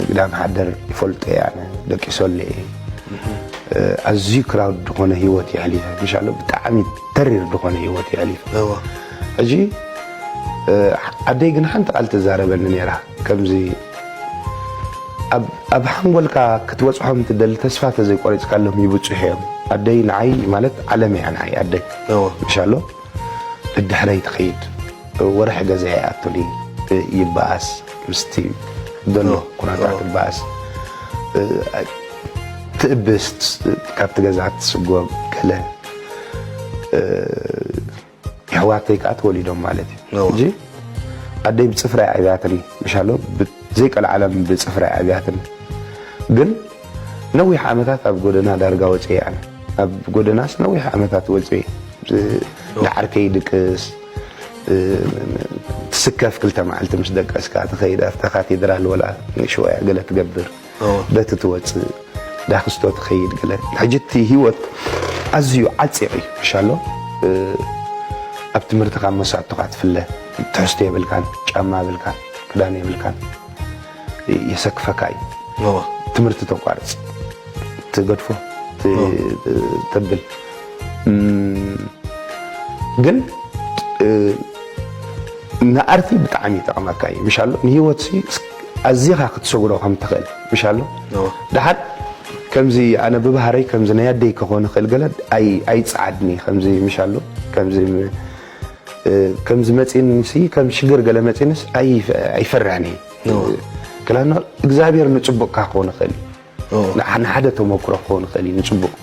ግዳም ሓደር ይፈልጦ እየ ኣነ ደቂሶለ እየ ኣዝዩ ክራውድ ዝኾነ ሂወት የሕሊፈ ምሻሎ ብጣዕሚ ተሪር ዝኾነ ሂወት የሕሊፈ እዎ ሕጂ ኣደይ ግን ሓንቲ ቃል ትዛረበኒ ነይራ ከምዚ ኣብ ሓንጎልካ ክትበፅሖም ትደሊ ተስፋ ተዘይቆሪፅካሎም ይብፅሑ እዮም ኣደይ ንዓይ ማለት ዓለም እያ ንዓይ ኣደይ እዎ ምሻሎ ድሕረይ ትኸይድ ወርሒ ገዛ ይኣቱኒ ይበኣስ ምስቲ ዘሎ ኩነታት ይበኣስ ትእብስ ካብቲ ገዛ ትስጎም ገለ የሕዋተይ ከዓ ተወሊዶም ማለት እዩ ሕጂ ኣደይ ብፅፍራ ኣብያትኒ ምሻሎ ዘይቀልዓለም ብፅፍራ ኣብያትኒ ግን ነዊሕ ዓመታት ኣብ ጎደና ዳርጋ ወፅየ ኣነ ኣብ ጎደናስ ነዊሕ ዓመታት ወፅየ ንዓርከይ ድቅስ ትስከፍ ክልተ መዓልቲ ምስ ደቀስካ ትኸይድ ኣብታ ካቴድራል ወላ ሽወያ ገለ ትገብር በቲ ትወፅእ ዳክስቶ ትኸይድ ገለ ሕጂ እቲ ህይወት ኣዝዩ ዓፂቕ እዩ ምሻሎ ኣብ ትምህርትኻ መሳጥቶኻ ትፍለ ትሕዝቶ የብልካን ጫማ የብልካን ክዳን የብልካን የሰክፈካ እዩ ትምህርቲ ተቋርፅ ትገድፎ ተብል ግን ንኣርቲ ብጣዕሚ ይጠቕመካ እዩ ምሻሎ ንሂወት ኣዚኻ ክትሰጉሮ ከም ትኽእል ምሻሎ ድሓር ከምዚ ኣነ ብባህረይ ከምዚ ናይ ኣደይ ክኾን ይኽእል ገለ ኣይፀዓድኒ ከምዚ ምሻሎ ከምዚ ከምዚ መፂንሲ ከም ሽግር ገለ መፂንስ ኣይፈርሕኒ ክላኖ እግዚኣብሔር ንፅቡቅካ ክኾን ይኽእል እዩ ንሓደ ተመክሮ ክኾን ይኽእል እዩ ንፅቡቅ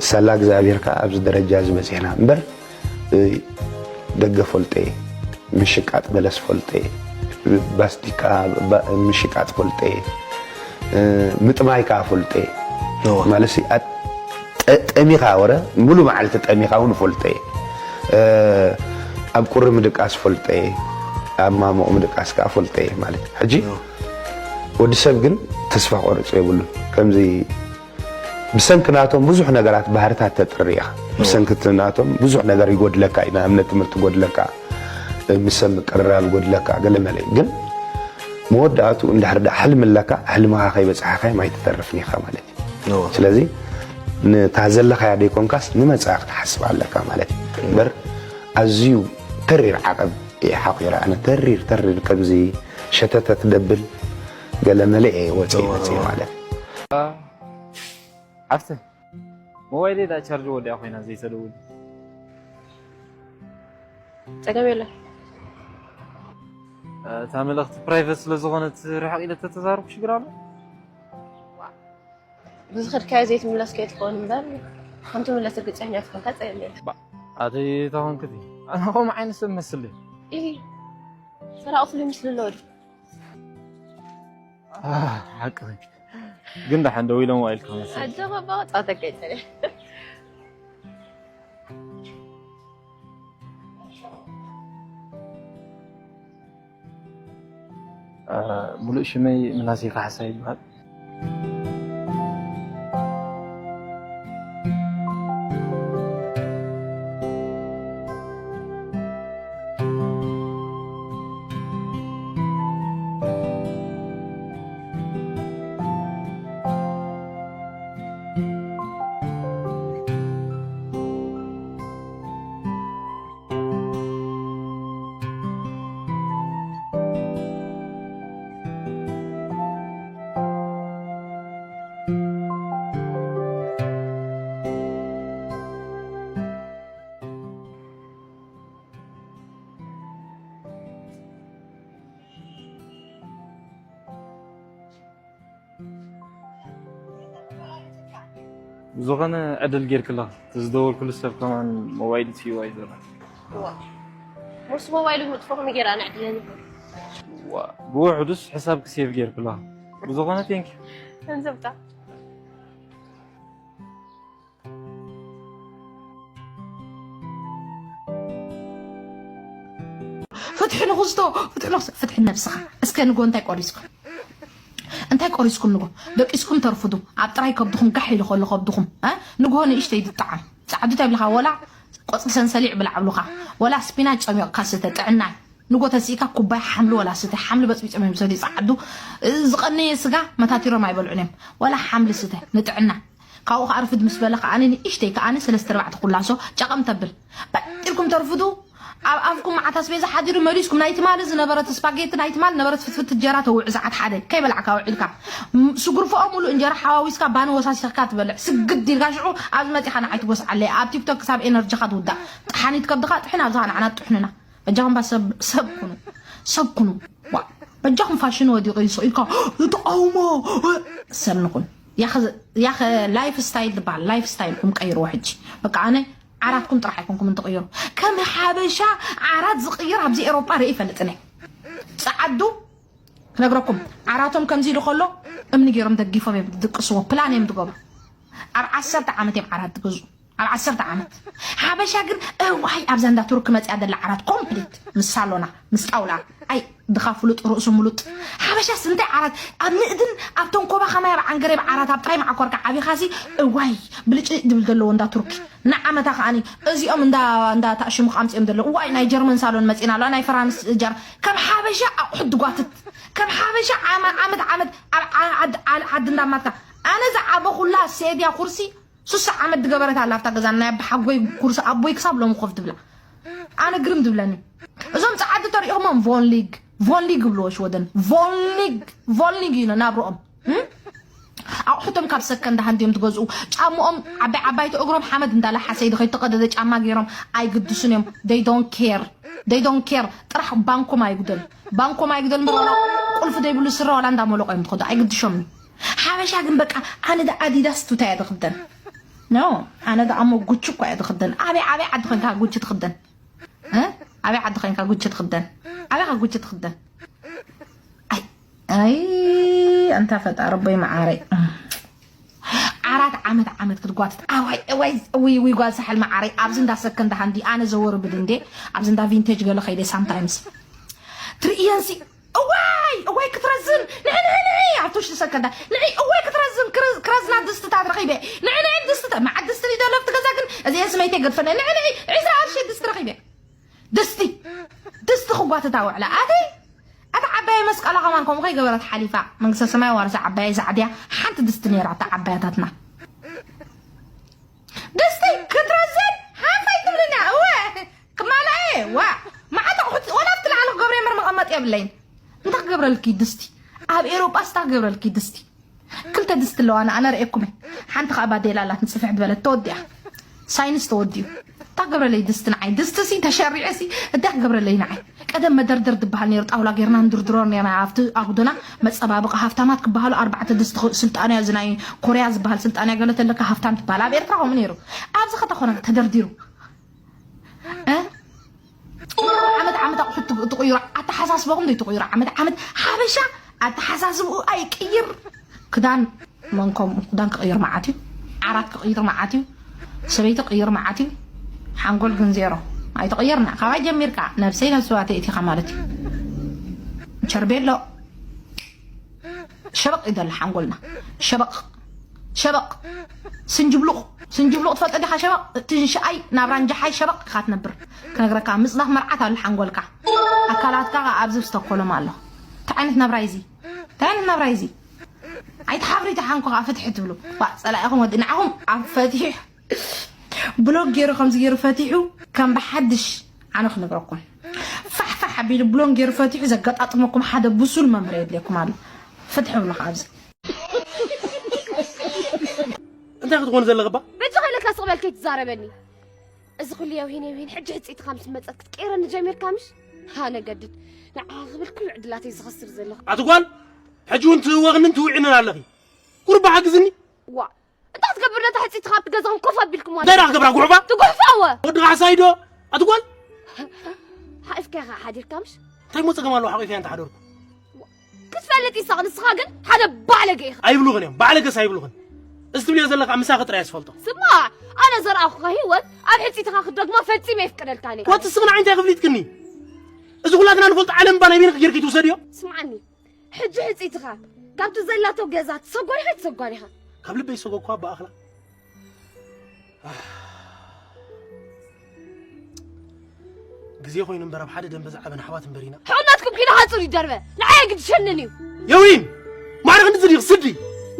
ሳላ እግዚኣብሔር ከዓ ኣብዚ ደረጃ ዝበፂሕና እምበር ደገ ፈልጠ ምሽቃጥ በለስ ፈልጠ ባስቲካ ምሽቃጥ ፈልጠ ምጥማይ ከዓ ፈልጠ ማለት ጠሚኻ ወረ ሙሉ መዓልቲ ጠሚኻ እውን ፈልጠ ኣብ ቁሪ ምድቃስ ፈልጠ ኣብ ማሞቕ ምድቃስ ከዓ ፈልጠ ማለት ሕጂ ወዲ ሰብ ግን ተስፋ ቆርፅ የብሉን ከምዚ ብሰንኪ ናቶም ብዙሕ ነገራት ባህርታት ተጥሪ ኢኻ። ብሰንኪ እቲ ናቶም ብዙሕ ነገር ይጎድለካ እዩ። ንኣብነት ትምህርቲ ይጎድለካ፣ ምስ ሰብ ምቅርራብ ይጎድለካ፣ ገለ መለ እዩ። ግን መወዳእቱ እንድሕር ደኣ ሕልሚ ኣለካ፣ ሕልምኻ ከይበጻሕካዮም ኣይትተርፍን ኢኻ ማለት እዩ። እዎ። ስለዚ ነታ ዘለኻያ ደይኮንካስ ንመጻኢ ክትሓስብ ኣለካ ማለት እዩ። እምበር ኣዝዩ ተሪር ዓቐብ እየ ሓቑረ። ኣነ ተሪር፣ ተሪር ከምዚ ሸተተት ደብል ገለ መለ እየ ወፂአ እዎ፣ መፅእ እዎ። ማለት እዩ። ሓፍተ፣ ሞባይለይ ደኣ ቻርጅ ወዲኣ ኮይና ዘይተደውል። ጸገም የለን። እታ መልእኽቲ ፕራይቨት ስለ ዝኾነት ርሕቕ ኢለ ተተዛረብኩ ሽግር ኣሎ? ብዝኸድካዮ ዘይትምለስ ከይትኸውን እምበር፣ ከም ትምለስ ርግጸኛ ትኾንካ ጸገም የለን። ባ-፣ ኣተይ እታ ኾንክቲ፣ ኣነ ከምኡ ዓይነት ሰብ መስል እየ። ኢሂ፣ ሰራቒ ፍሉይ ምስሊ ኣለዎ ድዩ? ኣህ፣ ሓቅኺ። ግን ደሓን ደው ኢሎም ዋኢልካ መስል። ኣጆኻ እባ ጻውተካ ይጸንሕ። አ፣ ሙሉእ ሽመይ ምናሴ ካሕሳ ይበሃል። ብዝኾነ ዕድል ጌርክላ፣ እቲ ዝደወልኩሉ ሰብ ከማን ሞባይሉ ስኢዋ እዩ ዘሎ። እዋ። ሙስ ሞባይሉ ምጥፍኹም ጌራ ንዕድለኒ። ዋ፣ ብውሕዱስ ሕሳብኪ ሴቭ ጌርክላ። ብዝኾነ ቴንክ ዩ። እንዝብታ። ፍትሒ ንኽስቶ፣ ፍትሒ ንኽስቶ፣ ፍትሒ ነብስኻ። እስከ ንጎ እንታይ ቆሪስኩም? እንታይ ቆሪስኩም ንጎ? ደቂስኩም ተርፍዱ። ኣብ ጥራይ ከብድኹም ጋሕ ኢሉ ከሎ ከብድኹም፣ እ? ንግሆ ንእሽተይ ዝጠዓም። ጸዓዱ እንታይ ይብልኻ? ወላ ቆጽሊ ሰንሰሊዕ ብላዕ ብሉኻ። ወላ ስፒናች ጸሚቕካ ስተ፣ ጥዕናይ። ንጎ ተሲእካ ኩባይ ሓምሊ ወላ ስተ። ሓምሊ በጽቢጾም እዮም ዝሰትዩ ጸዓዱ። እ፣ ዝቐነየ ስጋ መታቲሮም ኣይበልዑን እዮም። ወላ ሓምሊ ስተ፣ ንጥዕና። ካብኡ ከኣ ርፍድ ምስ በለ ከኣ ንእሽተይ ከኣ ሰለስተ ኣርባዕተ ኩላሶ ጨቐም ተብል። በጢርኩም ተርፍዱ። ኣብ ኣፍኩም መዓት ኣስቤዛ ሓዲሩ መሊስኩም ናይ ትማሊ ዝነበረት ስፓጌቲ፣ ናይ ትማሊ ነበረት ፍትፍት እንጀራ ተውዕዝ ዓት ሓደ ከይበላዕካ ውዒልካ። ም-፣ ስጉርፎኦ ሙሉእ እንጀራ ሓዋዊስካ ባኒ ወሳሲኽካ ትበልዕ። ስግድ ኢልካ ሽዑ ኣብዚ መጺኻ ንዓይ ትጎስዓለይ። ኣብ ቲክቶክ ክሳብ ኤነርጂኻ ትውዳእ። ጠሓኒት ከብድኻ ጥሕን ኣብዝኻ ንዓና ትጥሕኑና። በጃኹም ባ ሰብ፣ ሰብ ኩኑ። ሰብ ኩኑ። ዋ፣ በጃኹም ፋሽን ወዲቑ እዩ ኢልካ ተቃውሞ። ሰብ ንኹን። ያኸ፣ ያኸ ላይፍ ስታይል ዝበሃል፣ ላይፍ ስታይልኩም ቀይርዎ ሕጂ። በቃ ኣነ ዓራትኩም ጥራሕ ኣይኮንኩም እንትቕይሩ። ከም ሓበሻ ዓራት ዝቕይር ኣብዚ ኤሮጳ ርኢ ይፈልጥን እየ። ጸዓዱ ክነግረኩም፣ ዓራቶም ከምዚ ኢሉ ከሎ እምኒ ገይሮም ደጊፎም እዮም ዝድቅስዎ፣ ፕላን እዮም ዝገብሩ። ኣብ ዓሰርተ ዓመት እዮም ዓራት ዝገዝኡ። ኣብ ዓሰርተ ዓመት። ሓበሻ ግን እዋይ ኣብዛ እንዳ ቱርክ መጽያ ዘላ ዓራት ኮምፕሊት ምስ ሳሎና፣ ምስ ጣውላ። ኣይ ድኻ ፍሉጥ ርእሱ ምሉጥ። ሓበሻስ እንታይ ዓራት ኣብ ንእድን ኣብ ተንኮባ ከማይ ኣብ ዓንገሬብ ዓራት ኣብ ጥራይ መዓኮርካ ዓቢኻሲ እዋይ ብልጭ ድብል ዘለዎ እንዳ ቱርክ። ንዓመታ ከኣኒ እዚኦም እንዳ፣ እንዳ ታእሽሙ ቃምጺኦም ዘለዉ። እዋይ ናይ ጀርመን ሳሎን መጺና ኣለዋ፣ ናይ ፈራንስ ጀር-፣ ከም ሓበሻ ኣቑሑት ድጓትት። ከም ሓበሻ ዓመ-፣ ዓመት ዓመት ኣብ ዓ-፣ ዓድ-፣ ዓል-፣ ዓዲ እንዳማትካ። ኣነ ዝዓበኹላ ሴድያ ኩርሲ ሱሳ ዓመት ዝገበረት ኣላ ኣብታ ገዛ ናይ ኣባሓጎይ ኩርሲ ኣቦይ ክሳብ ሎሚ ኮፍ ትብላ። ኣነ ግርም ትብለኒ። እዞም ጸዓዲ ተሪኢኹሞም ቮን ሊግ፣ ቮን ሊግ ይብልዎ ሽወደን። ቮን ሊግ፣ ቮን ሊግ እዩ ናብርኦም። እም? ኣቑሑቶም ካብ ሰከንድ ሃንድ እዮም ትገዝኡ። ጫምኦም ዓባይ ዓባይቲ እግሮም ሓመድ እንዳለሓሰ እዩ። ከይተቐደደ ጫማ ገይሮም ኣይግድሱን እዮም። They don't care. They don't care. ጥራሕ ባንኮም ኣይጉደል። ባንኮም ኣይጉደል እምበር ዋላ ቁልፊ ዘይብሉ ስረ ዋላ እንዳመለቆ እዮም ትኸዱ። ኣይግድሾምን። ሓበሻ ግን በቃ ኣነ ዳ ኣዲዳስ ቱታ እየ ዝኽደን። ኖ፣ ኣነ ዳ ኣሞ ጉቺ እኮ እየ ዝኽደን። ኣበይ፣ ኣበይ ዓዲ ኾንካ ጉቺ ትኽደን? እ? ኣበይ ዓዲ ኾንካ ጉቺ ትኽደን? ኣበይ ኻ ጉቺ ትኽደን? ኣይ፣ ኣይ፣ ኣንታ ፈጣሪ ኣቦይ መዓረይ። ዓራት ዓመት ዓመት ክትጓትት። ኣዋይ፣ ኣዋይ፣ ውይ፣ ውይ፣ ጓል ሳሕል መዓረይ። ኣብዚ እንዳ ሰከንድ ሃንዲ ኣነ ዘወርብድ እንዴ? ኣብዚ እንዳ ቪንቴጅ ገለ ኸይደ ሳምታይምስ። ትርእየንሲ፣ እዋይ! እዋይ ክትረዝን፣ ንዒ፣ ንዒ፣ ንዒ፣ ኣብቲ ውሽጢ ሰከንዳ፣ ንዒ፣ እዋይ ክትረዝን፣ ክረ-፣ ክረዝና ድስትታት ረኺበ። ንዒ፣ ንዒ፣ ድስትታት፣ መዓት ድስቲ ድዩ ዘሎ ኣብቲ ገዛ ግን፣ እዚ ስመይተይ ገድፈለ። ንዒ፣ ንዒ፣ ዕስራ ቅርሺ ድስቲ ረኺበ። ድስቲ፣ ድስቲ ክጓትታ ውዕላ። ኣቲ፣ ኣታ ዓባየ መስቀላ ከማን ከምኡ ከይገበረት ሓሊፋ። መንግስተ ሰማይ ዋርሳ ዓባየ ዛዕድያ፣ ሓንቲ ድስቲ ነይራ፣ እታ ዓባያታትና። ድስቲ ክትረዝን፣ ሓንፈይ ትብልና፣ እወ። ክማላኤ፣ ዋ፣ መዓት ኣቑሑት፣ ወላ ኣብቲ ላዕሊ ክገብረ የምር መቐመጢ የብለይን። እንታይ ክገብረልኪ ድስቲ? ኣብ ኤሮጳስ እንታይ ክገብረልኪ ድስቲ? ክልተ ድስቲ ኣለዋ፣ ኣነ፣ ኣነ ርእየኩም እየ። ሓንቲ ኸኣ ባዴላ ኣላት፣ ንጽፍሕ ዝበለት ተወዲኣ። ሳይንስ ተወዲኡ። እንታይ ክገብረለይ ድስቲ ንዓይ? ድስቲ ሲ ተሸሪዐ ሲ እንታይ ክገብረለይ ንዓይ? ቀደም መደርደር ዝበሃል ነይሩ፣ ጣውላ ጌርና ንድርድሮ ነይርና ኣብቲ ኣጉዶና። መጸባበቒ ሃፍታማት ክበሃሉ ኣርባዕተ ድስቲ ክ-፣ ስልጣንያ፣ እዚ ናይ ኮርያ ዝበሃል ስልጣንያ ገለ ተለካ ሃፍታም ትበሃል። ኣብ ኤርትራ ከምኡ ነይሩ። ኣብዚ ከተኾነ ተደርዲሩ። እ? ዓመት ዓመት ኣቑሑት ትቕ-፣ ትቕይሩ፣ ኣተሓሳስባኹም ዶ ትቕይሩ? ዓመት ዓመት ሓበሻ ኣተሓሳስብኡ ኣይቅይር። ክዳን መንከም ክዳን ክቕይር መዓት እዩ። ዓራት ክቕይር መዓት እዩ። ሰበይቲ ክቕይር መዓት እዩ። ሓንጎል ግን ዜሮ። ኣይተቐየርና። ካባይ ጀሚርካ ነብሰይ ነብስዋተይ እቲኻ ማለት እዩ። ቸርቤሎ። ሸበቕ ይደሊ ሓንጎልና። ሸበቕ፣ ሸበቕ። ስንጅብሉቕ፣ ስንጅብሉቕ ትፈልጦ ዲኻ? ሸበቕ፣ ትንሽኣይ፣ ናብራ እንጃሓይ ሸበቕ ኢኻ ትነብር። ክነግረካ፣ ምጽናሕ መርዓት ኣሎ ሓንጎልካ። ኣካላትካ ኣብዚ ኣብ ስቶኮሎም ኣሎ። እንታይ ዓይነት ናብራ እዩ እዚ? እንታይ ዓይነት ናብራ እዩ እዚ? ኣይትሓፍሪ፣ ተሓንኮ ከዓ ፍትሒ ትብሉ። ዋ፣ ጸላኢኹም ወዲ ንዓኹም ኣብ ፈቲሑ ብሎክ ገይሩ ከምዚ ገይሩ ፈቲሑ ከም ብሓድሽ ኣነ ክነግረኩም። ፋሕፋሕ ኣቢሉ ብሎን ገይሩ ፈቲሑ ዘገጣጥመኩም ሓደ ብሱል መምህር የድልየኩም ኣሎ። ፍትሒ ብሎ ከዓ ኣብዚ። እንታይ ክትኾን ዘለኽባ? በጃኻ ኢለካ ስቕ በል ከይትዛረበኒ። እዚ ኩሉ የውሂን የውሂን ሕጂ ሕጽይትኻ ምስ መጸት ክትቀይረኒ ጀሚርካ ምሽ? ሃ ነገድድ ንዓኻ ክብል ኩሉ ዕድላተይ ዝኸስር ዘለኹ። ኣቲ ጓል ሕጂ እውን ትህወኽንን ትውዒንን ኣለኺ። ቁሩብ ሓግዝኒ። ዋእ እንታይ ክትገብር ነታ ሕጽይትኻ ኣብቲ ገዛኹም ኮፍ ኣቢልኩማ እንታይ ደኣ ክገብራ ጉሕፋ? ትጉሕፋ እወ። ወዲ ካሕሳይ ዶ ኣቲ ጓል? ሓቂፍካያ ኢኻ ሓዲርካ ምሽ? እንታይ እሞ ጸገም ኣለዎ ሓቒፈያ እንተ ሓደርኩ? ክትፈልጥ ይሳቕ ንስኻ ግን ሓደ ባለገ ኢኻ። ኣይብሉኽን እዮም ባዕለገስ ኣይብሉኽን። እዚ ትብልዮ ዘለኻ ምሳኺ ጥራይ እየ ዝፈልጦ። ስማዕ ኣነ ዘርኣኹኻ ህይወት ኣብ ሕጽይትኻ ክትደግማ ፈጺመ የፍቅደልካን እየ። ኮቲ ስኽና ዓይንታይ ክፍሊትክኒ? እዚ ኩላትና ንፈልጦ ዓለም እባ ናይ በይንኺ ጌርኪ ትውሰድዮ? ስምዓኒ ሕጂ ሕጽይትኻ ካብቲ ዘላቶ ገዛ ትሰጓ ዲኻ ኣይትሰጓን ኢኻ? ካብ ልበይ ዝሰጎግኩዋ እባ ኣኽላ። ግዜ ኮይኑ እምበር ኣብ ሓደ ደንበ ዝዓበና ኣሕዋት እምበር ኢና። ሕቑናትኩም ኪኖ ሃጹር እዩ ደርበ ንዓይ ኣይግድሸንን እዩ። የዊን! ማዕረ ክንድዚ ድዩ ክስዲ?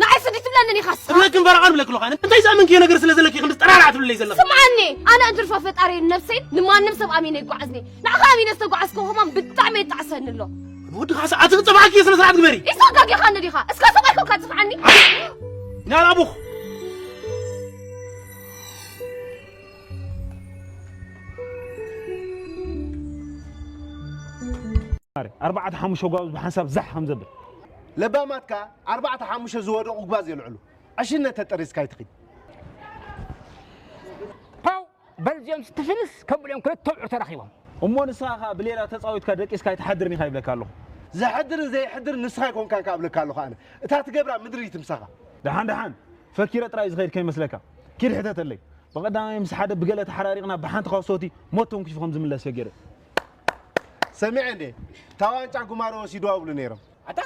ንዓይ ስዲ ትብለንን ኢኻ እስኻ። እብለክን ፈረቓ ንብለኪ ኣለኹ ኣነ። እንታይ ዝኣመንክዮ ነገር ስለ ዘለኪ ክንድዚ ጠራርዓ ትብለለይ ዘለኺ? ስምዓኒ! ኣነ እንድርፋ ፈጣሪየን ነብሰይን ንማንም ሰብ ኣሚነ ኣይጓዓዝን እየ። ንዓኻ ኣሚነ ዝተጓዓዝኩ ከማን ብጣዕሚ እየ ጣዕሰኒ ኣሎ። ወዲ ካሳ ኣቲ ክጸብዓኪ እየ ስነ ስርዓት ግበሪ። ኢሳቅ ጋጊኻኒ ዲኻ? እስካ ሰብኣይ ኮንካ ጽፍዓኒ። ናላ ኣቡኽ። ኣርባዕተ ሓሙሽተ ጓብዝ ብሓንሳብ ዛሕ ከም ዘብል ለባማት ከኣ ኣርባዕተ ሓሙሽተ ዝወደቑ ጓዝ የልዕሉ። ዕሽነት ተጠሪዝካ ኣይትኺድ። ፓው! በልዚኦም ስትፍንስ ከብልኦም ክልተ ኣውዑ ተራኺቦም። እሞ ንስኻ ኸኣ ብሌላ ተጻዊትካ ደቂስካ ኣይትሓድርን ኢኻ ይብለካ ኣለኹ። ዘሕድርን ዘየሕድርን ንስኻ ኣይኮንካን ከኣ እብለካ ኣለኹ ኣነ። እታ ትገብራ ምድሪ ትምሳኻ። ደሓን ደሓን ፈኪረ ጥራይ ዝኸይድ ከይመስለካ። ኪድ ሕተተለይ። ብቐዳማይ ምስ ሓደ ብገለ ተሓራሪቕና ብሓንቲ ካሶቲ ሞት ተንኪፉ ከም ዝምለስ እየ ገይረ። ሰሚዐ እንዴ እታ ዋንጫ ጉማረ ወሲድዋ ይብሉ ነይሮም። ኣታ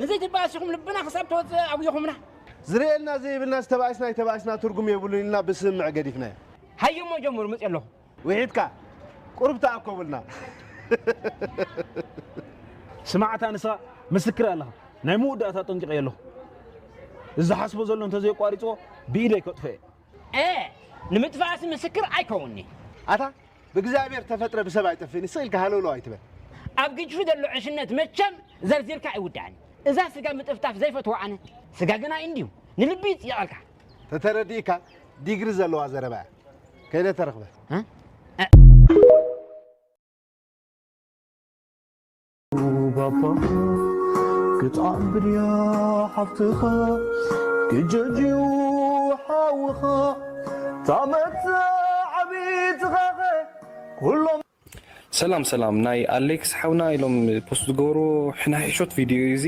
ንዘይትበኣስ ኢኹም ልብና ክሳብ ተወፅእ ኣጉይኹምና። ዝርእየልና ዘይብልናስ ተባኢስና ኣይተባኢስና ትርጉም የብሉን ኢልና ብስምምዕ ገዲፍናዮ። ሃየሞ ጀምሩ መፅእ ኣለኹ። ውሒድካ ቁሩብ ተኣከቡልና። ስማዕ ኣታ ንስኻ ምስክር ኣለኻ። ናይ መወዳእታ ኣጠንቂቐዮ ኣለኹ። እዚ ዝሓስቦ ዘሎ እንተዘየቋሪፅዎ ብኢደይ ከጥፍኦ እየ። እ ንምጥፋእሲ ምስክር ኣይከውንኒ። ኣታ ብእግዚኣብሔር ተፈጥረ ብሰብ ኣይጠፍእን ስቕ ኢልካ ሃለውለው ኣይትበል። ኣብ ግጭፊ ዘሎ ዕሽነት መቸም ዘርዚርካ ኣይውዳእን። እዛ ስጋ ምጥፍጣፍ ዘይፈትዎ ኣነ። ስጋ ግና እንድዩ ንልቢ ይፅየቐልካ። ተተረዲእካ ዲግሪ ዘለዋ ዘረባ እያ። ከይደ ተረኽበ። እ? ባባ ክትዓብድ እያ ሓፍትኻ ክጀጅዩ ሓውኻ ታመት ዓቢትኻኸ ኩሎም ሰላም ሰላም ናይ ኣሌክስ ሓውና ኢሎም ፖስት ዝገበርዎ ናይ ሕሾት ቪድዮ እዩ እዚ።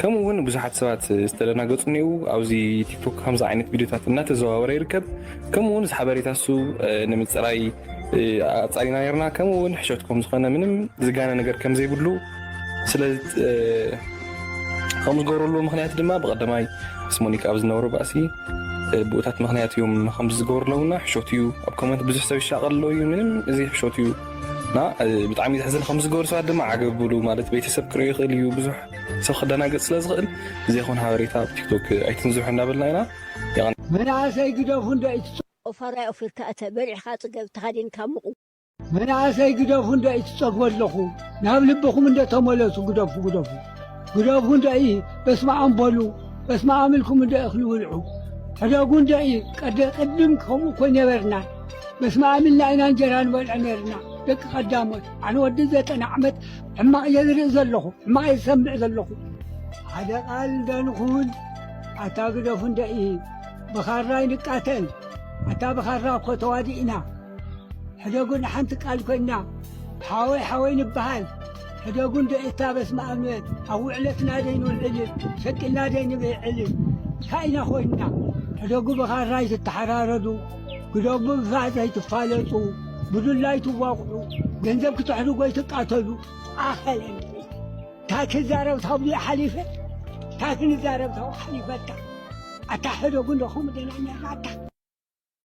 ከምኡ እውን ብዙሓት ሰባት ዝተደናገፁ እኒአው ኣብዚ ቲክቶክ ከምዚ ዓይነት ቪድዮታት እናተዘዋወረ ይርከብ። ከምኡ እውን እዚ ሓበሬታ እሱ ንምፅራይ ኣፃሪና ነርና። ከምኡ እውን ሕሾት ከም ዝኾነ ምንም ዝጋነ ነገር ከም ዘይብሉ ስለዚ ከምኡ ዝገብረሉ ምክንያት ድማ ብቀዳማይ ምስ ሞኒካ ኣብ ዝነበሩ ባእሲ ብኡታት ምክንያት እዮም ከምዚ ዝገብሩ ኣለውና። ሕሾት እዩ፣ ኣብ ኮመንት ብዙሕ ሰብ ይሻቀል ኣሎ እዩ፣ ምንም እዚ ሕሾት እዩ። እና ብጣዕሚ ዘሕዝን፣ ከምዚ ዝገብሩ ሰባት ድማ ዓገብ ብሉ፣ ማለት ቤተሰብ ክርኢ ይኽእል እዩ፣ ብዙሕ ሰብ ክደናገጽ ስለ ዝኽእል ዘይኮን ሓበሬታ ኣብ ቲክቶክ ኣይትንዝሑ እንዳበልና ኢና። መናእሰይ ግደፉ እንዶ ኢትጽ- ኦፋራይ ኦፊርካ እተ በሊዕኻ ጽገብ ተኻዲንካ ምቑ። መናእሰይ ግደፉ እንዶ ኢትጸግቡ ኣለኹ፣ ናብ ልብኹም እንዶ ተመለሱ። ግደፉ ግደፉ ግደፉ እንዶ ኢ በስመ ኣም በሉ። በስመ ኣም ኢልኩም እንዶ እኽሊ ብልዑ። ሕደጉ እንዶ ኢ ቀደ ቅድም ከምኡ እኮ ነበርና። በስመ ኣም ኢልና ኢና እንጀራ ንበልዖ ነርና። ደቂ ቀዳሞት ኣነ ወዲ ዘጠና ዓመት ሕማቕ እየ ዝርኢ ዘለኹ። ሕማቕ እየ ዝሰምዕ ዘለኹ። ሓደ ቃል ደንኹል ኣታ ግደፉ እንዶ ኢ ብኻራ ይንቃተል። ኣታ ብኻራ እኮ ተዋዲእና። ሕደጉ ንሓንቲ ቃል ኮይና ሓወይ ሓወይ ንበሃል። ሕደጉ እንዶ እታ በስመ ኣም ኣብ ውዕለትና ደይንውዕል ሸቂልና ደይንብዕል እንታይ ኢና ኮይንና? ሕደጉ ብኻራ ኣይትተሓራረዱ። ግደጉ ብፋዝ ኣይትፋለጡ። ብዱላ ኣይትዋቕዑ። ገንዘብ ክተሕድጉ ኣይትቃተሉ። ኣኸለን እንታይ ክዛረብ ታብዚ ሓሊፈ እንታይ ክንዛረብ ታው ሓሊፈታ ኣታ ሕደጉ እንዶ ከምኡ ደና ነርና ኣታ